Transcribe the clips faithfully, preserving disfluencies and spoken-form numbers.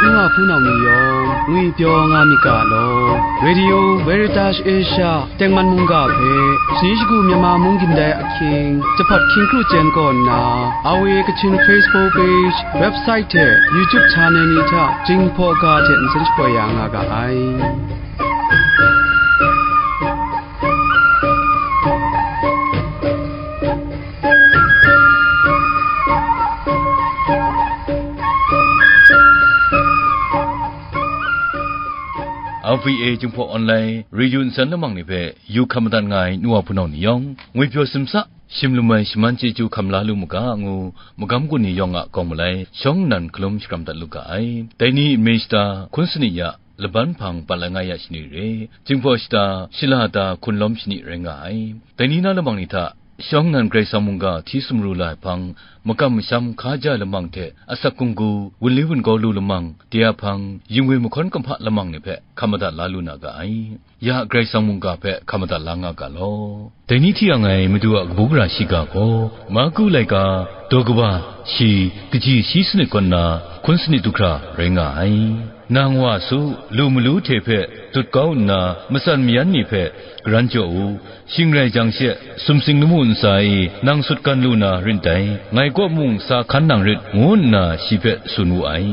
N wa hpunau ni yawng ngwipyaw nga myit ga law. Radio Veritas Asia tengman mungga hpe, shani shagu Myanmar mung gindai ahkying, jahpawt hkying kru chyen kaw nna, R V A Kachin Facebook page, website hte YouTube channel ni hta Jinghpaw ga hte nsen shapoi ya nga ga ai. R V A Jinghpaw Online Radio nsen lamang ni hpe yu hkam madat nga ai nu wa hpunau ni yawng, ngwipyaw simsa, shim lum ai shaman chyeju hkam la lu mu ga ngu, magam gun ni yawng a kawng malai shawng nnan hkalum shakram dat lu ga ai. Dai ni nme shata hkun sani ya, laban hpang bat langai ya shani re, Jinghpaw shata shala da hkun lawm shani rai nga ai. Dai ni na lamang ni hta, shawng nnan Karai Kasang mungga hti sumru la ai hpang, makam masham hkaja ai lamang hte asak gunggu, wunli wungaw lu lamang, de a hpang, yingwi mahkawn kumhpa lamang ni hpe hkam madat la lu na ga ai. Ya Karai Kasang mungga hpe hkam madat la nga ga law. Dai ni hti yang ai Madu a kabu gara shiga gaw, Marku laika, daw kaba, shi, kaji shi sanit kaw nna, hkun sanit du hkra rai nga ai. Nang wa su, lu malu hte hpe dut kau nna, matsan mayan ni hpe garan jaw u, shing rai jang she, sumsing lamu ntsa e nang sutgan lu na rit dai, ngai kaw mung sa hkan nang rit, ngu nna shi hpe tsun wu ai.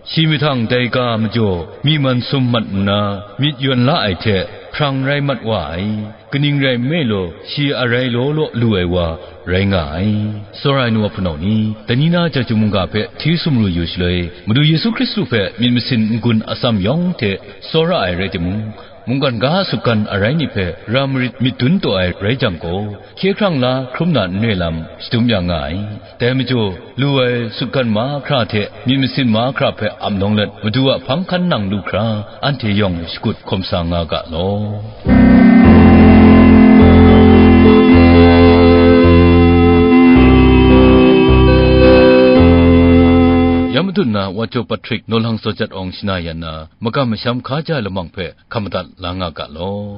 Shi mahtang dai ga majaw myi man sum mat nna, myit yawn la ai hte hprang rai mat wa ai. Kaning rai nme law, shi arai law law lu ai wa rai nga ai. Tsawra ai nu wa hpunau ni, dai ni na chyeju mungga hpe hti sumru yu shaloi, Madu Yesu Hkristu hpe myit masin n-gun atsam yawng hte tsawra ai rai timung, mungkan ga a sutgan arai ni hpe ra marit myit dun taw ai rai jang gaw, hkye hkrang la hkrum na n re lam shadum ya nga ai. Dai majaw, lu ai sutgan mahkra hte myit masin mahkra hpe ap nawng let, Madu a hpang hkan nang lu hkra, anhte yawng shakut hkawm sa nga ga law. Ya madun na Wa Jaw Patrick, Nawlhang Sawjat Awng Shana Yan na, makam masham hkaja lamang hpe hkam madat la nga ga law.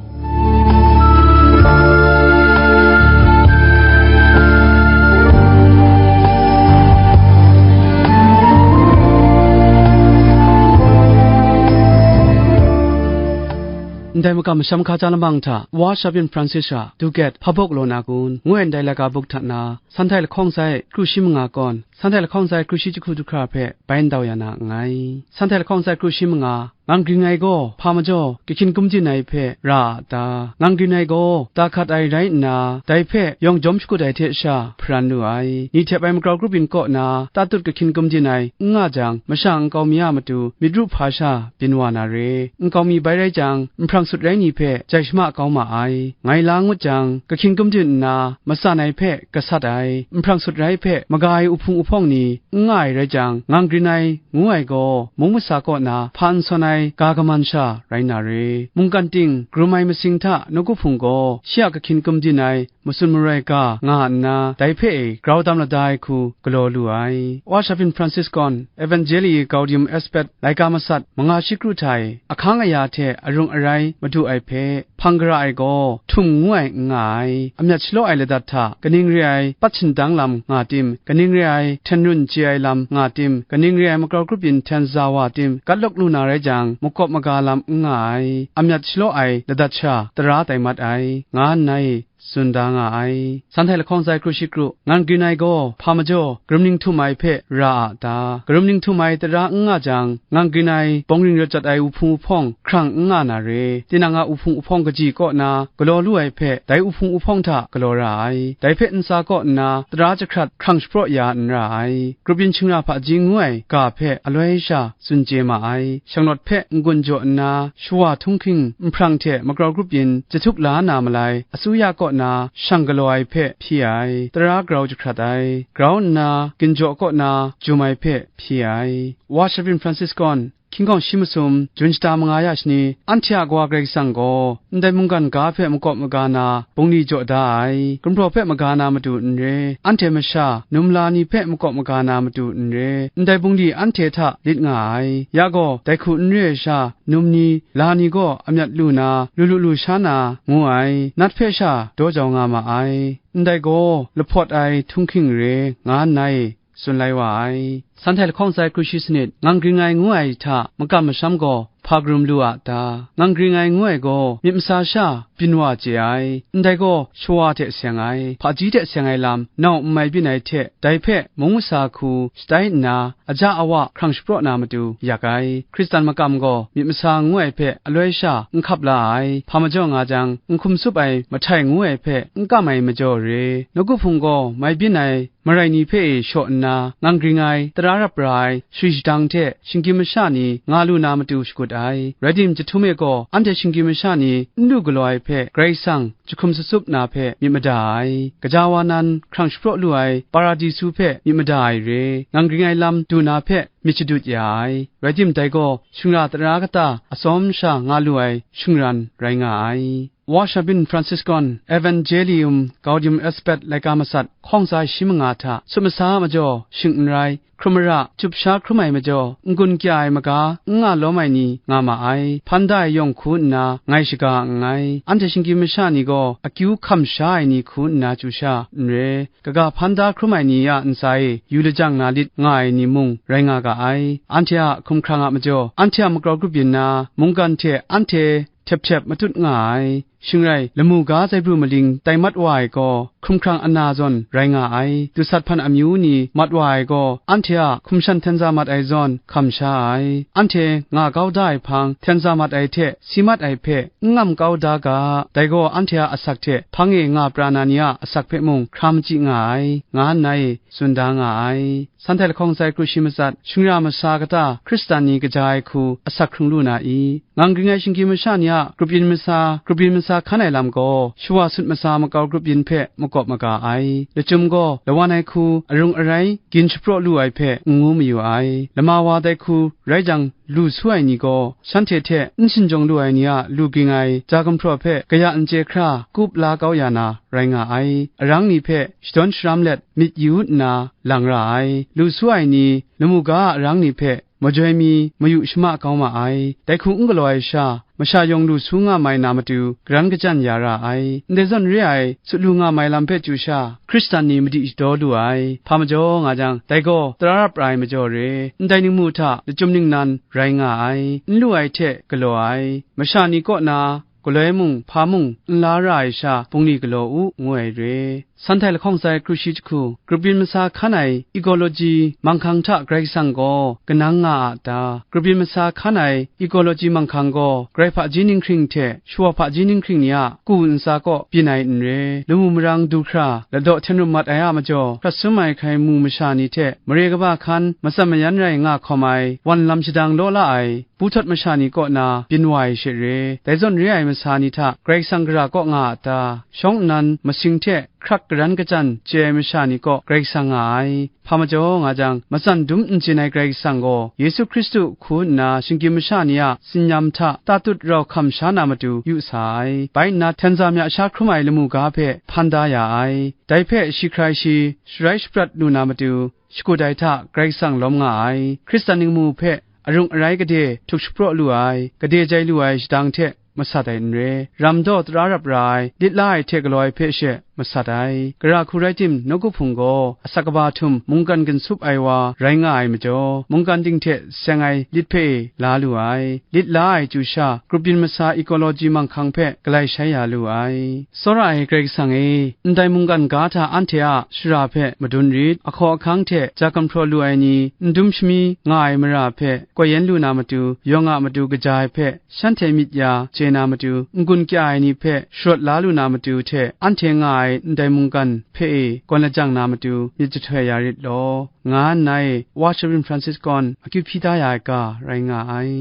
Ndai makam masham hkaja lamang hta, Wa Shabyin Francis a Dugat Hpa Bawk Law Na Kun, ngu ai ndai laika buk hta na, Sanhtai lahkawng sai kru shi manga kawn, Sanhtai lahkawng sai kru shi jahku du hkra hpe bai ndau ya na nngai. Sanhtai lahkawng sai kru shi manga, ngang gring ai gaw hpa majaw kahkyin gumdin ai hpe ra a ta? Ngang grin ai gaw, da hkat ai rai nna, dai hpe yawng jawm shakut ai hte sha hparan lu ai. Ni hte bai makau grup yin kaw na tatut kahkyin gumdin ai n nga jang, masha nkau mi a matu myit ru hpa sha byin wa na re. Nkau mi bai rai jang, nhprang sut rai ni hpe jai shama kau ma ai. Ngai la ngut jang, kahkyin gumdin nna, matsan ai hpe gasat ai, nhprang sut rai hpe maga ai uhpung uhpawng ni n nga ai rai jang, ngang grin ai, ngu ai gaw, mung masa kaw na hpa n sawn ai ga kaman sha rai na re. Mungkan ting, karum ai masing hta nawku hpung gaw, shi a kahkyin gumdin ai, matsun maroi ga nga nna, dai hpe e grau dam lada ai hku galaw lu ai. Wa Shabyin Francis gawn, Evangelii Gaudium et Spes laika masat manga shi kru hta e, ahkang aya hte arung arai madu ai hpe, hpang gara ai gaw, htum ngu ai n nga ai, amyat shalaw ai ladat hta kaning re ai pat shindang lam nga tim, kaning re ai hten run chye ai lam nga tim, kaning re ai makau grup yin hten za wa tim, gat lawk lu na rai jang, makawp maga lam n nga ai, amyat shalaw ai ladat sha tara tai mat ai, nga nna e tsun da nga ai. Sanhtai lahkawng sai kru shi kru, ngang grin ai gaw, hpa majaw, karum ning htum ai hpe ra a ta? Karum ning htum ai tara n nga jang, ngang grin ai bawng ring rawt jat ai uhpung uhpawng hkrang n nga na re. Tinang a uhpung uhpawng kaji kaw na galaw lu ai hpe, dai uhpung uhpawng hta galaw ra ai. Dai hpe ntsa kaw nna, tara jahkrat hkrang shapraw ya n ra ai. Grup yin shingra hpaji ngu ai ga hpe aloi sha tsun chye ma ai. Shanglawt hpe n-gun jaw nna, shawa htunghking nhprang hte makau grup yin jahtuk la na malai, asuya kaw na shang galaw ai hpe hpyi ai, tara grau jahkrat ai, grau nna ginjaw kaw na jum ai hpe hpyi ai. Wa Shabyin Francis gawn, hkying hkawng shi masum, Jun shata manga ya shani, anhte a Kawa Karai Kasang gaw, ndai mungkan ga hpe makawp maga na, bungli jaw da ai, gumhpraw hpe maga na matu n re, anhte masha, num la ni hpe makawp maga na matu n re, ndai bungli anhte hta lit nga ai. Ya gaw, dai hku n re ai sha, num ni, la ni gaw amyat lu na, lu lu lu sha na, ngu ai, nat hpe sha daw jau nga ma ai. Ndai gaw, lahpawt ai htunghking re, nga nna e tsun lai wa ai. San hte lahkawng sai kru shi sanit, ngang gring ai ngu ai hta makam masham gaw hpa karum lu a ta? Ngang gring ai ngu ai gaw myit masa sha byin wa chye ai, ndai gaw shawa hte seng ai, hpaji hte seng ai lam nau n mai byin ai hte, dai hpe mung masa hku shatai nna, aja awa hkrang shapraw na matu yak ai. Hkristan makam gaw myit masa ngu ai hpe aloi sha n hkap la ai, hpa majaw nga jang, n hkum tsup ai mahtai ngu ai hpe n kam ai majaw re. Nawku hpung gaw mai byin ai marai ni hpe e shaw nna, ngang gring ai, tara rap ra ai, sari shadang hte shinggyim masha ni nga lu na matu shakut ai. Rai tim, chyahtum e gaw anhte shinggyim masha ni n lu galaw ai hpe Karai Kasang jahkum tsatsup na hpe myit mada ai. Gaja wa nan hkrang shapraw lu ai Paradisu hpe myit mada ai re. Ngang gring ai lam du na hpe myit shadut ya ai. Rai tim, dai gaw shingra tara kata atsawm sha nga lu ai shingran rai nga ai. Wa Shabin Franciscan Evangelium Gaudium et Spes laika matsat hkawng tsa shi manga hta sut masa majaw shing n rai, hkrum mara, chup sha hkrum ai majaw n-gun kya ai maga n nga lawm ai ni nga ma ai. Hpan da ai yawng hku nna ngai shaga nngai. Anhte shinggyim masha ni gaw akyu hkam sha ai ni hku nna chyu sha n re. Kaga hpan da hkrum ai ni a ntsa e yu lajang na lit nga ai ni mung rai nga ga ai. Anhte a hkumhkrang a majaw, anhte a magrau grup yin na, mungkan hte anhte htep htep matut nga ai. Shing rai, lamu ga zaibru maling tai mat wa ai gaw, hkumhkrang ana zawn rai nga ai. Dusat hpan amyu ni mat wa ai gaw, anhte a hkum shan hten za mat ai zawn hkam sha ai. Anhte nga kau da ai hpang, hten za mat ai hte si mat ai hpe n ngam kau da ga, dai gaw anhte a asak hte hpang e nga pra na ni a asak hpe mung hkra machyi nga ai, nga nna e tsun da nga ai. San hte lahkawng sai kru shi matsat, shingran masa kata Hkristan ni kaja ai hku asak hkrung lu na i? Ngang gring ai shinggyim masha ni a grup yin masa, grup yin masa hkan ai lam gaw, shawa sut masa makau grup yin hpe makawp maga ai. Lachyum gaw lawan ai hku arung arai gyin shapraw lu ai hpe n ngu mayu ai. Lama wa dai hku rai jang, lu su ai ni gaw, shanhte hte n shinjawng lu ai ni a lu ging ai ja gumhpraw hpe kaya n chye hkra kup la kau ya na rai nga ai. Arang ni hpe shadawn sharam let myit yu nna lang ra ai. Lu su ai ni lamu ga a arang ni hpe majoi mi mayu shama kau ma ai. Dai hku n galaw ai sha, masha yawng lu su nga mai na matu, garan kachyan ya ra ai. Ndai zawn re ai, sut lu nga mai lam hpe chyu sha, Hkristan ni madi shadaw lu ai. Hpa majaw nga jang, dai gaw tara rap ra ai majaw re. Ndai ningmu hta lachyum ningnan rai nga ai, n lu ai hte galaw ai, masha ni kaw na galoi mung hpa mung n la ra ai sha, bungli galaw u, ngu ai re. San hte lahkawng sai kru shi jahku, grup yin masa hkan ai ecology manghkang hta Karai Kasang gaw kanang nga a ta? Grup yin masa hkan ai ecology manghkang gaw, grai hpaji ninghkring hte shawa hpaji ninghkring ni a ku ntsa kaw byin ai n re. Lamu marang du hkra, ladaw hten rum mat ai a majaw, hkrat sum ai hkrai mu masha ni hte mare kaba hkan matsan mayan rai nga hkawm ai, wan lam shadang law la ai, bu htawt masha ni kaw na byin wa ai she re. Dai zawn re ai masa ni hta Karai Kasang gara kaw nga a ta? Shawng nnan masing hte hkrak garan kachyan chye ai masha ni kaw Karai Kasang nga ai. Hpa majaw nga jang, matsan dum n chyin ai Karai Kasang gaw, Yesu Hkristu hku nna shinggyim masha ni a tsin-yam hta tatut rau hkam sha na matu yu sa ai. Bai nna, hten za mya sha hkrum ai lamu ga hpe hpan da ya ai. Dai hpe shi hkrai shi sharai shaprat lu na matu, shakut ai hta Karai Kasang lawm nga ai. Hkristan ningmu hpe arung arai gade htuk shapraw lu ai, gade jai lu ai shadang hte masat ai n re. Ram daw tara rap ra ai, lit la ai hte galaw ai hpe she masat ai. Gara hku rai tim, nawku hpung gaw asak kaba htum mungkan ginsup ai wa rai nga ai majaw, mungkan ting hte seng ai lit hpe e la lu ai. Lit la ai chyu sha, grup yin masa ecology manghkang hpe galai shai ya lu ai. Tsawra ai Karai Kasang e, ndai mungkan ga hta anhte a shara hpe madun rit, ahkaw ahkang hte ja gumhpraw lu ai ni, n dum shami nga ai mara hpe koi yen lu na matu, yawng a matu kaja ai hpe shanhte myit ya chye na matu, n-gun kya ai ni hpe sharawt la lu na matu hte, anhte nga ai ndai mungkan hpe e gawn lajang na matu myit jahtoi ya rit law, nga nna e Wa Shabrin Francis kawn akyu hpyi da ya ai ga rai nga ai.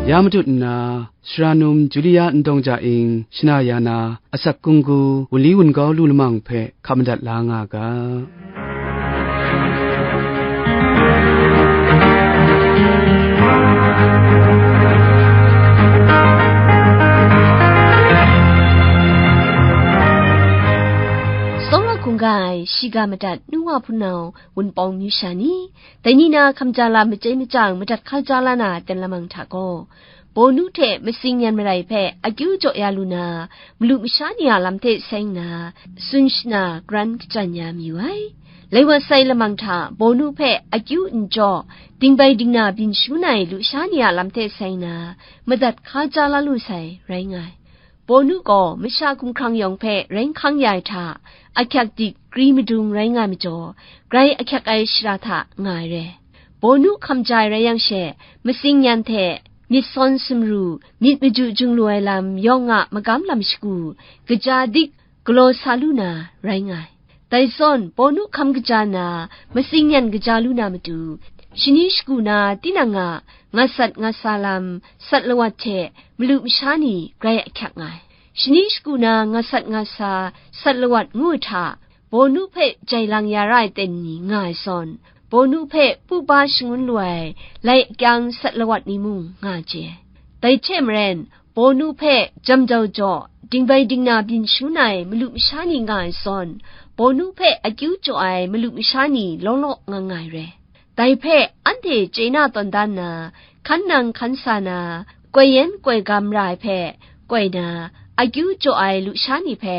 Ya matut nna, Sara num Julia Ndawng Ja Ing shana ya na, asak kunggu, wunli wungau lu lamang hpe hkap madat la nga ga. Tsawra hkungga ai shiga madat nu wa hpunau wunpawng amyu sha ni, dai ni na hkamja lam machyai machyang madat hkaja la na ten lamang hta gaw, Bawnu hte matsing nyan marai hpe akyu jaw ya lu na, malu masha ni a lam hte seng nna, tsun shana karan kachyan ya mayu ai. Lai wa sai lamang hta Bawnu hpe akyu n jaw, dingbai dingna byin shangun ai lusha ni a lam hte seng nna, madat hkaja la lu sai rai nga ai. Bawnu gaw masha hkumhkrang yawng hpe rai hkang ya ai hta, ahkyak dik kri madung rai nga ai majaw, grai ahkyak ai shara hta nga ai re. Bawnu hkam ja ai rai yang she, matsing nyan hte myit sawn sumru, myit maju jung lu ai lam yawng a magam lam shagu, kaja dik galaw sa lu na rai nga ai. Dai zawn, Bawnu hkam kaja na, matsing nyan kaja lu na matu, shani shagu na tinang a nga sat nga sa lam, sat lawat hte malu masha ni grai ahkyak nga ai. Shani shagu na nga sat nga sa, sat lawat ngu ai hta, Bawnu hpe jai lang ya ra ai ten ni nga ai zawn, Bawnu hpe pupa shangun lu ai lai akyang sat lawat ni mung nga chye. Dai hte maren, Bawnu hpe jam jau jaw, dingbai dingna byin shangun ai malu masha ni nga ai zawn, Bawnu hpe akyu jaw ai malu masha ni law law nga nga ai re. Dai hpe anhte chye na tawn dan na, hkan nang hkan sa na, koi yan koi gam ra ai hpe koi na, akyu jaw ai lusha ni hpe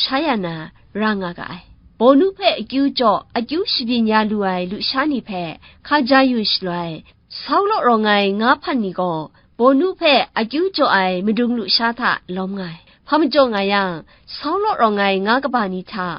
sha ya na ra nga ga ai. Bawnu hpe akyu jaw, akyu shabyin ya lu ai lusha ni hpe hkaja yu shaloi, sau law rawng ai nga hpan ni gaw, Bawnu hpe akyu jaw ai madung lusha hta lawm nga ai. Hpa majaw nga yang, sau law rawng ai nga kaba ni hta,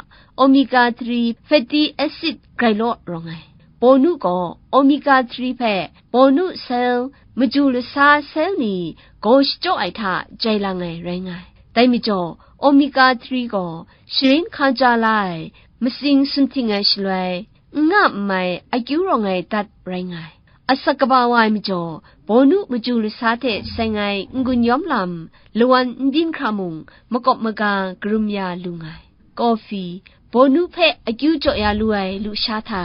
omega three fatty acid grai law rawng ai. Bawnu gaw omega three hpe bawnu sel, maju lasa sel ni gaw shachyaw ai hta jai lang ai rai nga ai. Dai majaw, omega three gaw sharin hkaja la ai, matsing sumhting ai shaloi, n nga n mai akyu rawng ai dat rai nga ai. Asak kaba wa ai majaw, bawnu maju lasa hte seng ai n-gun yawm lam, lawan n byin hkra mung, makawp maga karum ya lu nga ai. Kawfi, bawnu hpe akyu jaw ya lu ai lusha hta,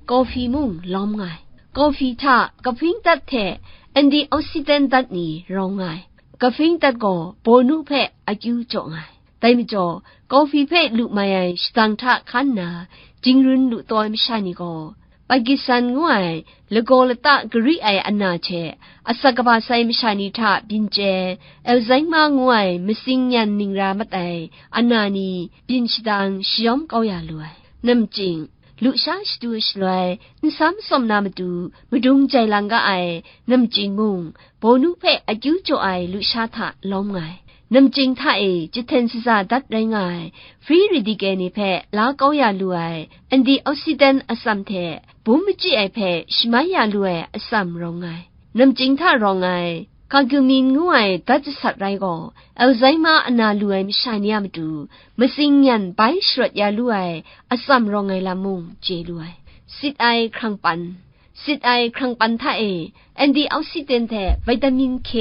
kawfi mung lawm nga ai. Kawfi hta kahpring dat hte antioxidant dat ni rawng nga ai. Kahpring dat gaw bawnu hpe akyu jaw nga ai. Dai majaw, kawfi hpe lu mai ai shadang hta hkan nna, jingrun lu taw ai masha ni gaw, Pakistan ngu ai lagaw lata gari ai ana hte asak kaba sai masha ni hta byin chye, Alzheimer ngu ai matsing nyan ning ra mat ai ana ni byin shadang shayawm kau ya lu ai. Namching, lusha shadu shaloi, nsam tsawm na matu madung jai lang ga ai namching mung, bawnu hpe akyu jaw ai lusha hta lawm nga ai. Namching hta e jahten shaza dat rai nga ai, free radical ni hpe la kau ya lu ai, antioxidant atsam hte bum machyi ai hpe shamai ya lu ai atsam rawng nga ai. Namching hta rawng ai, curcumin ngu ai dat jasat rai gaw, Alzheimer ana lu ai masha ni a matu, matsing nyan bai sharawt ya lu ai atsam rawng ai lam mung chye lu ai. Sit ai hkrang pan. Sit ai hkrang pan hta e, antioxidant hte vitamin K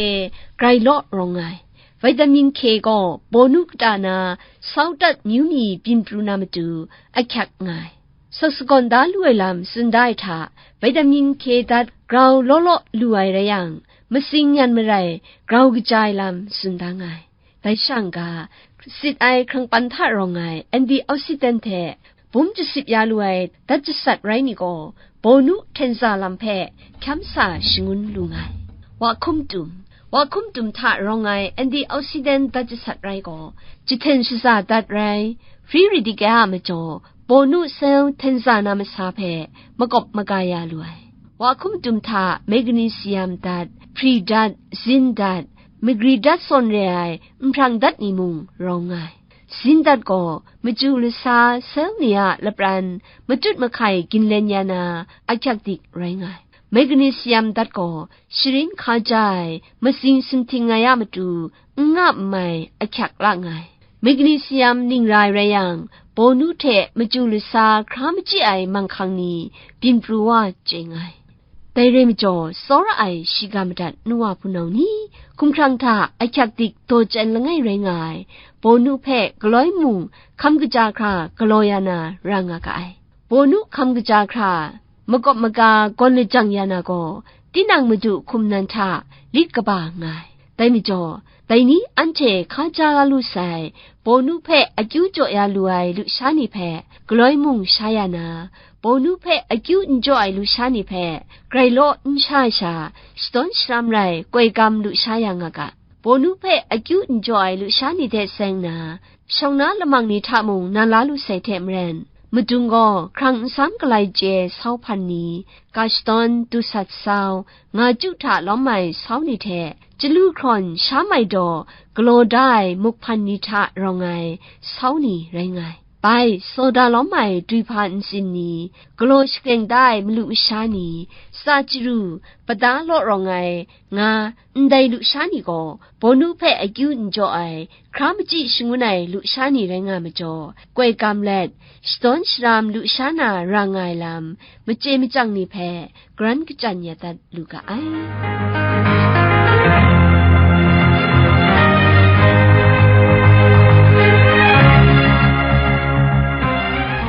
grai law rawng ai. Vitamin K gaw bawnu kata na sau dat myu mi byin pru na matu ahkyak nga ai. Sawk sagawn da lu ai lam tsun da ai hta, vitamin K dat grau law law lu ai rai yang, matsing nyan marai grau kaja ai lam tsun da nga ai. Dai sha n-ga, sit ai hkrang pan hta rawng ai antioxidant hte bum jasip ya lu ai dat jasat rai ni gaw, bawnu htenza lam hpe hkyam sa shangun lu nga ai. Wa hkum tum. Wa hkum tum hta rawng ai antioxidant dat jasat rai gaw, jahten shaza dat rai, free radical a majaw, bawnu sel htenza na masa hpe makawp maga ya lu ai. Wa hkum tum hta magnesium dat, pri dat, zin dat, magri dat sawn re ai nhprang dat ni mung rawng nga ai. Zin dat gaw machyu lasa sel ni a lapran matut mahkai ginlen ya na ahkyak dik rai nga ai. Magnesium dat gaw sharin hkaja ai matsing sumhting ai a matu n nga n mai ahkyak la nga ai. Magnesium ning ra ai rai yang, bawnu hte machyu lasa hkra machyi ai manghkang ni byin pru wa chye nga ai. Dai rai majaw, tsawra ai shiga madat nu wa hpunau ni, hkumhkrang hta ahkyak dik daw chyan langai rai nga ai, bawnu hpe galoi mung hkam kaja hkra galaw ya na ra nga ga ai. Bawnu hkam kaja hkra makawp maga gawn lajang ya na gaw, tinang madu hkum nan hta lit kaba nga ai. Dai majaw, dai ni anhte hka ja la lu sai, Pawlu hpe akyu jaw ya lu ai lusha ni hpe galoi mung sha ya na, Pawlu hpe akyu n jaw ai lusha ni hpe grai law n sha ai sha, shadawn sharam rai koi gam lusha ya nga ga. Pawlu hpe akyu n jaw ai lusha ni hte seng na, shawng na lamang ni hta mung na la lu sai hte maren, madung gaw hkrang nsam galai chye sau hpan ni, ga shadawn dusat sau, nga ju hta lawm ai sau ni hte, chyalu hkrawn sha mai daw galaw da ai muk hpan ni hta rawng ai sau ni rai nga ai. Bai, sawda lawm ai duihpa ntsin ni, galaw shakreng da ai malu masha ni, tsa chyaru, pada law rawng ai, nga, ndai lusha ni gaw, Pawlu hpe akyu n jaw ai, hkra machyi shangun ai lusha ni rai nga majaw, koi gam let, shadawn sharam lusha na ra nga ai lam, machye machyang ni hpe, karan kachyan ya dat lu ga ai.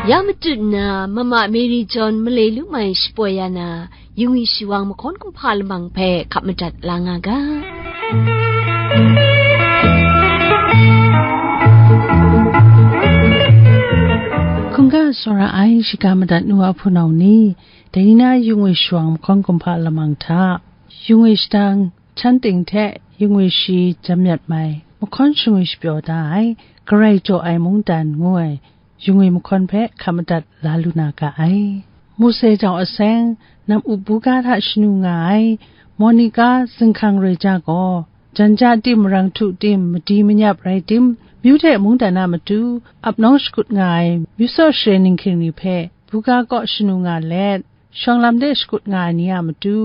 Ya matut nna, mama Mary John malai lu mai shapoi ya na, yung wi shi wang mahkawn kumhpa lamang hpe hkap madat la nga ga. Hkungga tsawra ai shiga madat nu a hpunau ni, dai ni na yung wi shi wang mahkawn kumhpa lamang hta, yung wi shadang, htan ting hte yung wi shi jam yat mai, mahkawn shingwi shapyaw da ai, Karai jaw ai mungdan ngu ai, yung wi mahkawn hpe hkap madat la lu na ga ai. Mose jawng aseng, nam up buga hta shanu nga ai, Monica zinghkang roi ja gaw, jan ja tim, marang htu tim, madi manyap rai tim, myu hte mungdan a matu, ap nawng shakut nga ai, myu tsaw share ninghking ni hpe, buga kaw shanu nga let, shawng lam de shakut nga ai ni a matu,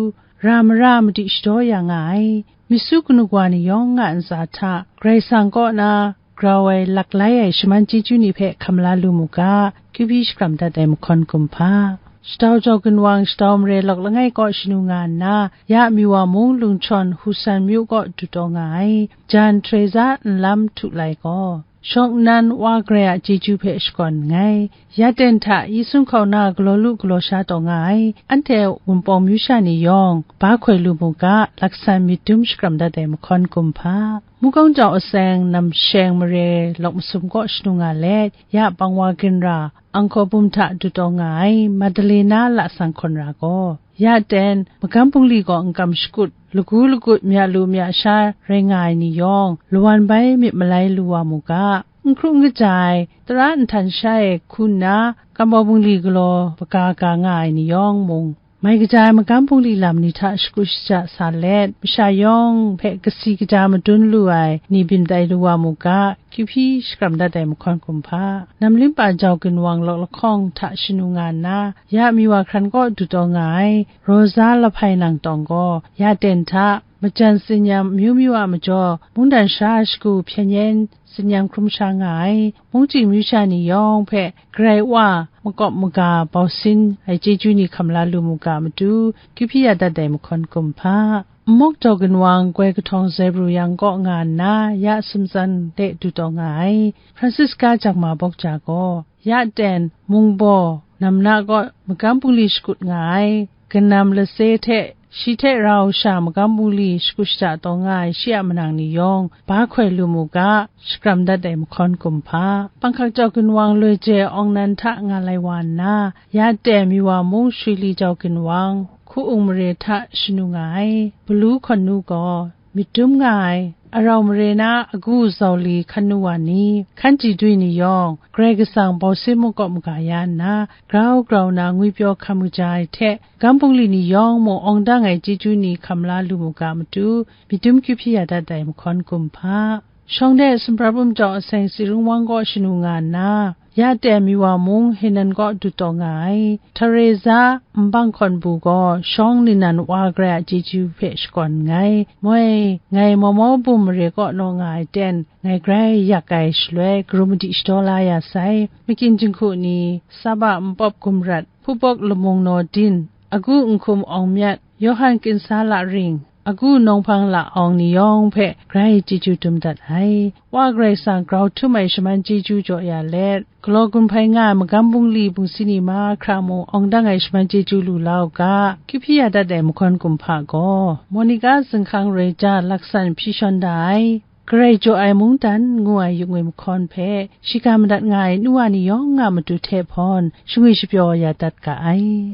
ra mara madi shadaw ya nga ai, myit su kanu kawa ni yawng a ntsa hta, Karai Kasang kaw na grau ai, laklai ai shaman chyeju ni hpe hkam la lu mu ga, kyu hpyi shakram dat ai mahkawn kumhpa. Shadau jau ginwang, shadau mare lawk langai kaw shanu nga nna, ya Miwa mung lungchawn Husan myu kaw du taw nga ai, jan Teresa nlam htu lai gaw, shawng nnan Wa Karai a chyeju hpe shakawn nngai. Yaten hta Yesu hkauna galaw lu galaw sha taw nga ai, anhte Wunpawng myu sha ni yawng, ba hkoi lu mu ga, laksan myit dum shakram dat ai mahkawn kumhpa. Mukawng jau aseng, namsheng mare lawk masum kaw shanu nga let, ya Bangwa ginra, Angkor bum hta du taw nga ai, Madalena lasang hkawn ra gaw, ya ten, magam bungli gaw n kam shakut, lagu lagut, mya lu mya sha rai nga ai ni yawng, lawan bai myit malai lu wa mu ga, n hkru n kaja ai, tara nhtan sha e hku nna, kambau bungli galaw baga ga nga ai ni yawng mung, mai kaja ai magam bungli lam ni hta shakut shaja sa let, masha yawng hpe kasi kaja madun lu ai ni byin tai lu wa mu ga, kyu hpyi shakram dat ai mahkawn kumhpa. Namlimpa jau ginwang lawk lahkawng hta shanu nga nna, ya Miwa hkran kaw du taw nga ai, Rosa lahpai nang tawng gaw, ya ten hta, majan tsinyam amyu myu a majaw, mungdan sha shagu hpyen yen tsinyam hkrum sha nga ai, mungchying myu sha ni yawng hpe Karai Wa makawp maga bau sin ai chyeju ni hkam la lu mu ga matu, kyu hpyi ya dat ai mahkawn kumhpa. Nmawk jau ginwang, goi kahtawng Zebru yang kaw nga nna, ya sumtsan de du taw nga ai, Francisca Jakma bawk ja gaw, ya ten, mungbaw, namna kaw magam bungli shakut nga ai, kanam lase hte, shi hte rau sha magam bungli shakut shaja taw nga ai shi a manang ni yawng, ba hkoi lu mu ga, shakram dat ai mahkawn kumhpa. Panghkak jau ginwang loi je awng nan hta nga lai wa nna, ya ten Miwa mung Shwili jau ginwang, hku-ung mare hta shanu nga ai, Balu hkawn nu gaw, myit dum nga ai, arau mare na agu zau li hkan nu wa ni, hkan chye dwi ni yawng, Karai Kasang bau sin makawp maga ya nna, grau grau na ngwipyaw hkam kaja ai hte, gam bungli ni yawng mung awng dang ai chyeju ni hkam la lu mu ga matu, myit dum kyu hpyi ya dat ai mahkawn kumhpa. Shawng de sumprap um jau aseng Tsi Rung Wang kaw shanu nga nna, ya ten Miwa mung Henan kaw du taw nga ai, Teresa nbang hkawn bu gaw shawng ninan Wa Karai a chyeju hpe shakawn nngai. Moi, ngai Mawmaw bum mare kaw naw nga ai ten, ngai grai yak ai shaloi, karum madi shadaw la ya sai, makyin jinghku ni, Saba npawp gumrat, hpukpawk lamung naw din, agu nhkum awng myat, Yawhan kinsa la ring, agu nawng hpang la awng ni yawng hpe grai chyeju dum dat ai. Wa Karai Kasang grau htum ai shaman chyeju jaw ya let, galaw gun hpai nga ai magam bungli bungsi ni mahkra mung awng dang ai shaman chyeju lu la u ga, kyu hpyi ya dat ai mahkawn kumhpa gaw, Monica zinghkang roi ja laksan hpyi shawn da ai, Karai jaw ai mungdan ngu ai yu ngwi mahkawn hpe shiga madat nga ai nu wa ni yawng a matu hte hpawn shangwi shapyaw ya dat ga ai.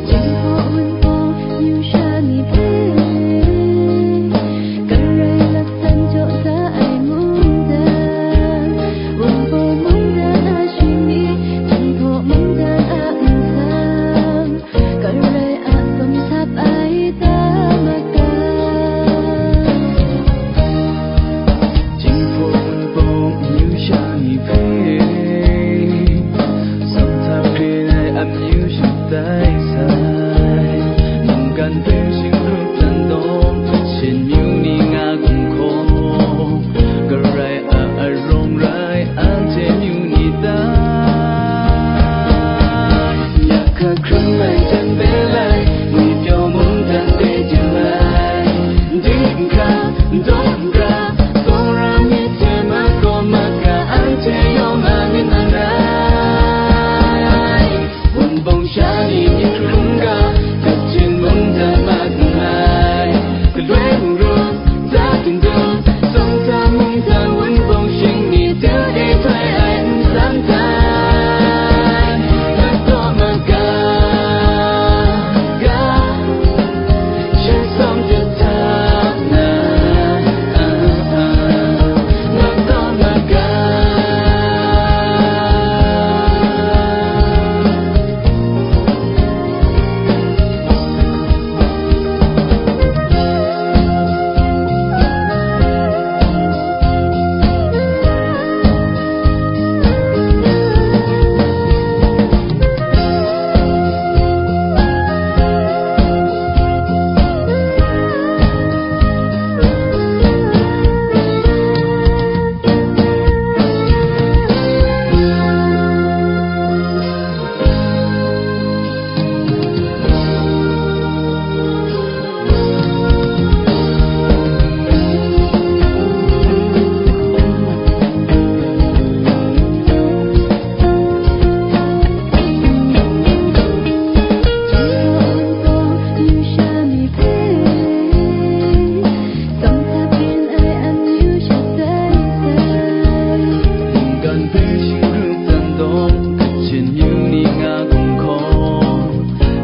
Jinghpaw Wunpawng amyu sha ni hpe, Karai laksan jaw da ai mungdan, Wunpawng mungdan a shingni, Jinghpaw mungdan a nsam, Karai a tsawm htap ai ta maga. Jinghpaw Wunpawng amyu sha ni hpe, tsawm htap rin ai amyu shatai sai, mungkan hpe shingrup dan dawng, Hpyen myu ni nga gumhkawng, Karai a arawng rai anhte myu ni ta? Ya hka hkrung ai jan hpe lai, ngwi pyaw mungdan hpe dim ai, dinghka, ndawm ra, tsawra myit hte makawp maga anhte yawng a myit nan rai. Wunpawng sha ni myit hkrum ga, kapjin mungdan mat nngai. Galoi mung rum, ta dun dun, tsawng ta mungdan, Wunpawng shingni tu e htoi ai nsam hta, mat taw mat ga, ga, sha tsawng jahta na, a, a, mat taw mat ga. Mungkan hpe shingrup dan dawng, Hpyen myu ni nga gumhkawng,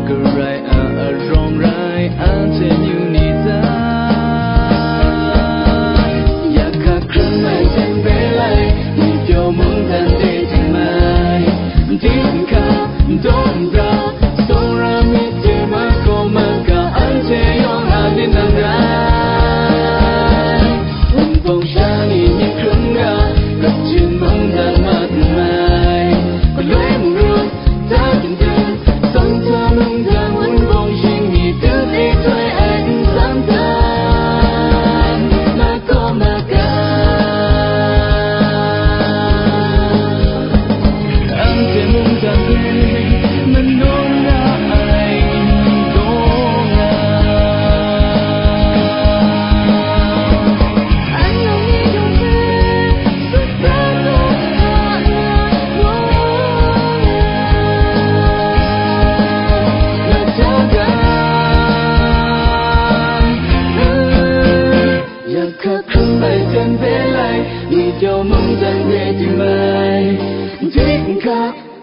Karai a arawng rai anhte myu ni ta? Ya hka hkrung ai jan hpe lai, ngwi pyaw mungdan hte dim ai, dinghka, ndawm ra, tsawra myit hte makawp maga anhte yawng a myit nan rai. Wunpawng sha ni myit hkrum ga, kapjin mungdan mat nngai. Galoi mung rum, ta dun dun, tsawng ta mungdan, Wunpawng shingni tu e htoi ai nsam hta, makawp maga. Anhte mungdan hpe manawng ra ai n gaw nga. Anhte mungdan hpe sut da taw hta na gaw nga. Na hta ga, ya hka hkrung ai jan hpe lai, ngwi pyaw mungdan hte dim ai, dinghka,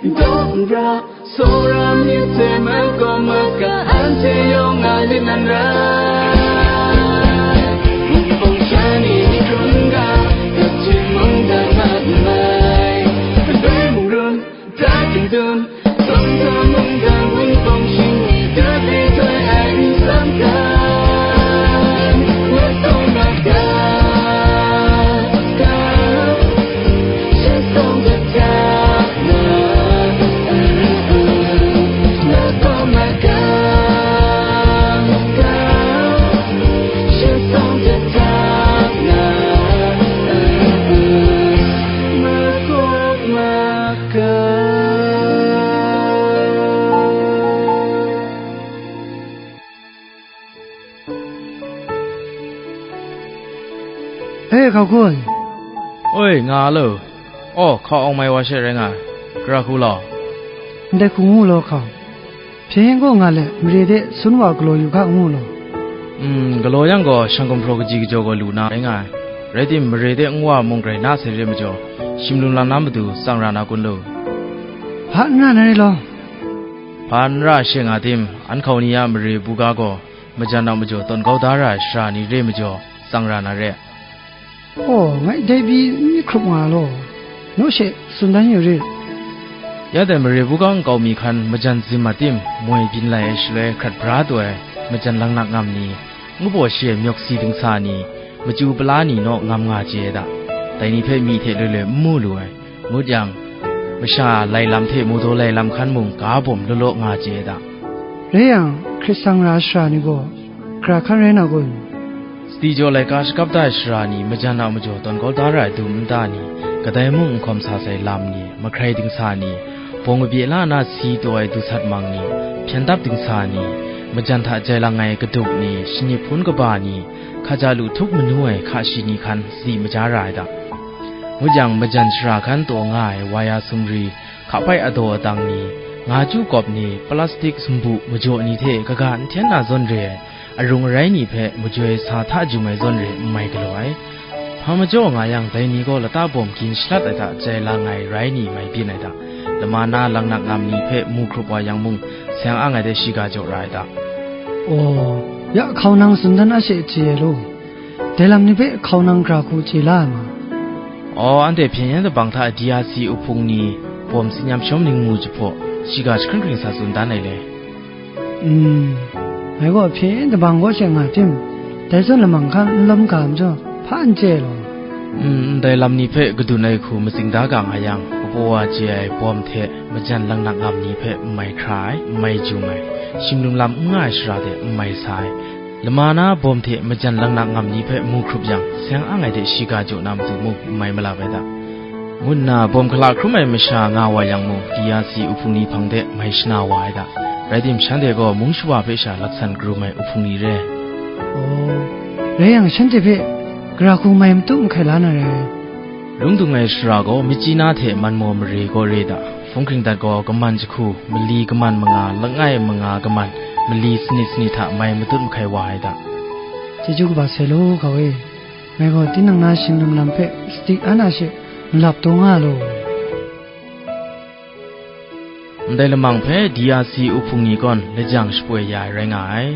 ndawm ra, tsawra myit hte makawp maga anhte yawng a myit nan rai. Wunpawng sha ni myit hkrum ga, kapjin mungdan mat nngai. Galoi mung rum, ta dun dun, tsawng ta mungdan, Wunpawng shingni tu e htoi ai nsam hkan, mat taw mat ga, ga, sha tsawng jahta na, mat taw mat ga, ga. E, hkau hku ai. Oi, nga a lo. Aw, hkau awng mai wa she rai nga ai. Gara hku law. Ndai hku ngu law hkau. Hpyen yen kaw nga let, mare de sun wa galaw yu hka ngu law. Mm, galaw yang gaw, shang gumhpraw kaji kajaw gaw lu na rai nga ai. Rai tim, mare de nwa mung grai na sai re majaw, shim lum lam na matu tsang ra na kun lu. Hpa n ra na re law. Hpa n ra she nga tim, an hkau ni a mare buga gaw, majan a majaw tawn kau da ra ai shara ni re majaw, tsang ra na re. Aw, ngai dai pyi n myit hkrup nga law, naw she tsun dan yu rit. Ya dai mare buga nkau mi hkan majan zim mat tim, moi byin lai ai shaloi hkrat bra taw ai majan langnak ngam ni, ngu baw shi ai myawk si dingsa ni, machyu pala ni naw ngam nga chye ai da. Dai ni hpe myi hte loi loi n mu lu ai, ngut yang, masha lai lam hte mu daw lai lam hkan mung ga bawm law law nga chye ai da. Rai yang, hkrit sang ra ai shara ni gaw, gara hkan rai na kun? Sadi jaw laika shakap da ai shara ni, majan a majaw tawn kau da ra ai dum nta ni, kadai mung n hkawm sa sai lam ni, mahkrai dingsa ni, bawng kabye la na si taw ai dusat mang ni, hpyen dap dingsa ni, majan hta jai lang ai kaduk ni, shanip hpun kaba ni, hkaja lu htup manu ai hka shi ni hkan si maja ra ai da. Ngut yang, majan shara hkan taw nga ai wa ya sumri, hkapai adaw adang ni, nga chyu kawp ni, plastik sumbu majaw ni hte kaga n hten na zawn re ai, arung arai ni hpe majoi sa hta jung ai zawn re n mai galaw ai. Hpa majaw nga yang, dai ni gaw lata bawm gin shalat ai hta jai lang ai rai ni mai byin ai da. Lama na langnak ngam ni hpe mu hkrup wa yang mung, seng ang ai de shiga jaw ra ai da. Aw, ya hkau nang tsun dan a she chye ai law. Dai lam ni hpe hkau nang gara hku chye la ai ma? Aw, anhte hpyen yen dabang hta D R C uhpung ni bawm tsin yam shawm ning mu jahpaw, shiga jahkring hkring sa tsun dan ai le. Mm, ngai gaw hpyen yen dabang kaw she nga tim, dai zawn lamang hkan n lawm ga majaw, hpa n chye law. Mm, ndai lam ni hpe kadun ai hku matsing da ga nga yang, kapaw wa chye ai bawm hte majan langnak ngam ni hpe n mai hkra ai, n mai jum ai, shim lum lam n nga ai shara de n mai sa ai, lama na bawm hte majan langnak ngam ni hpe mu hkrup yang, seng ang ai de shiga jaw na matu mung n mai malap ai da, ngu nna bawm hkala hkrum ai masha nga wa yang mung, D R C uhpung ni hpang de mai shana wa ai da. Rai tim, shanhte gaw mung shawa hpe sha laksan karum ai uhpung ni re. Aw, rai yang, shanhte hpe gara hku mai matut mahkai la na re. Lung dung ai shara gaw, myit chyi na hte man maw mare gaw re da, hpung hkring dat gaw, kaman jahku, mali kaman manga, langai manga kaman, mali sanit sanit hta mai matut mahkai wa ai da. Chyeju kaba sai law, hkau e. Ngai gaw tinang na shing lum lam hpe sadi an a she malap taw nga law. Ndai lamang hpe D R C uhpung ni gawn lajang shapoi ya ai rai nga ai.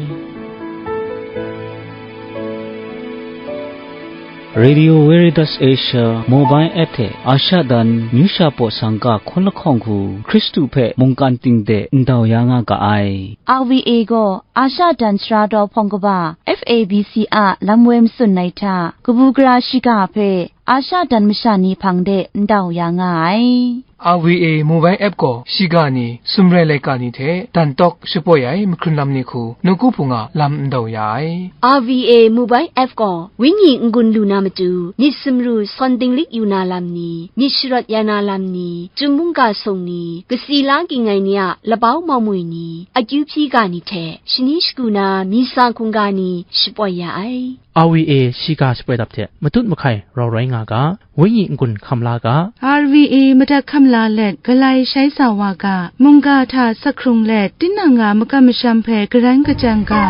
Radio Veritas Asia mobile app hte Asha dan myu sha paw sangka hkawn lahkawng hku Hkristu hpe mungkan ting de ndau ya nga ga ai. R V A gaw Asha dan sara daw hpawng kaba F A B C a lam woi matsun ai hta, kabu gara shiga hpe Asha dan masha ni hpang de ndau ya nga ai. R V A mobile app gaw shiga ni, sumrai laika ni hte dan tawk shapoi ai mahkrun lam ni hku nawku hpung a lam ndau ya ai. R V A mobile app gaw wenyi n-gun lu na matu, myit sumru sawn dinglik yu na lam ni, myit sharawt ya na lam ni, chyum mungga sung ni, kasi la ging ai ni a labau maumwi ni, akyu hpyi ga ni hte shani shagu na myi sa hkungga ni shapoi ya ai. R V A shiga shapoi dap hte matut mahkai rau rai nga ga, wenyi n-gun hkam la ga. R V A madat hkam la let, galai shai sa wa ga, mungga hta sak hkrung let, tinang a makam masham hpe garan kachyan ga.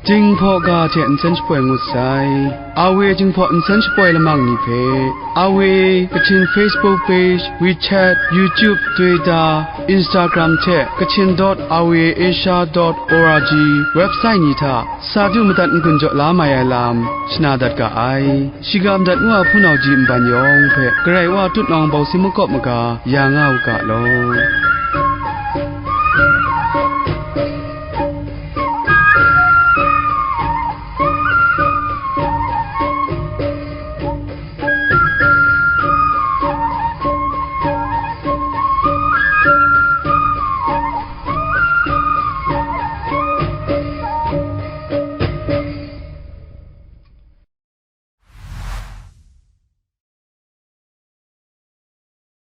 Jinghpaw ga hte nsen shapoi ngut sai. R V A Jinghpaw nsen shapoi lamang ni hpe, R V A Kachin Facebook page, WeChat, YouTube, Twitter, Instagram hte Kachin dot R V A Asia dot O R G website ni hta sa du madat n-gun jaw la mai ai lam shana dat ga ai. Shiga madat ngu a hpunau ji nban yawng hpe Karai Wa tut nawng bau si makawp maga ya nga u ga law.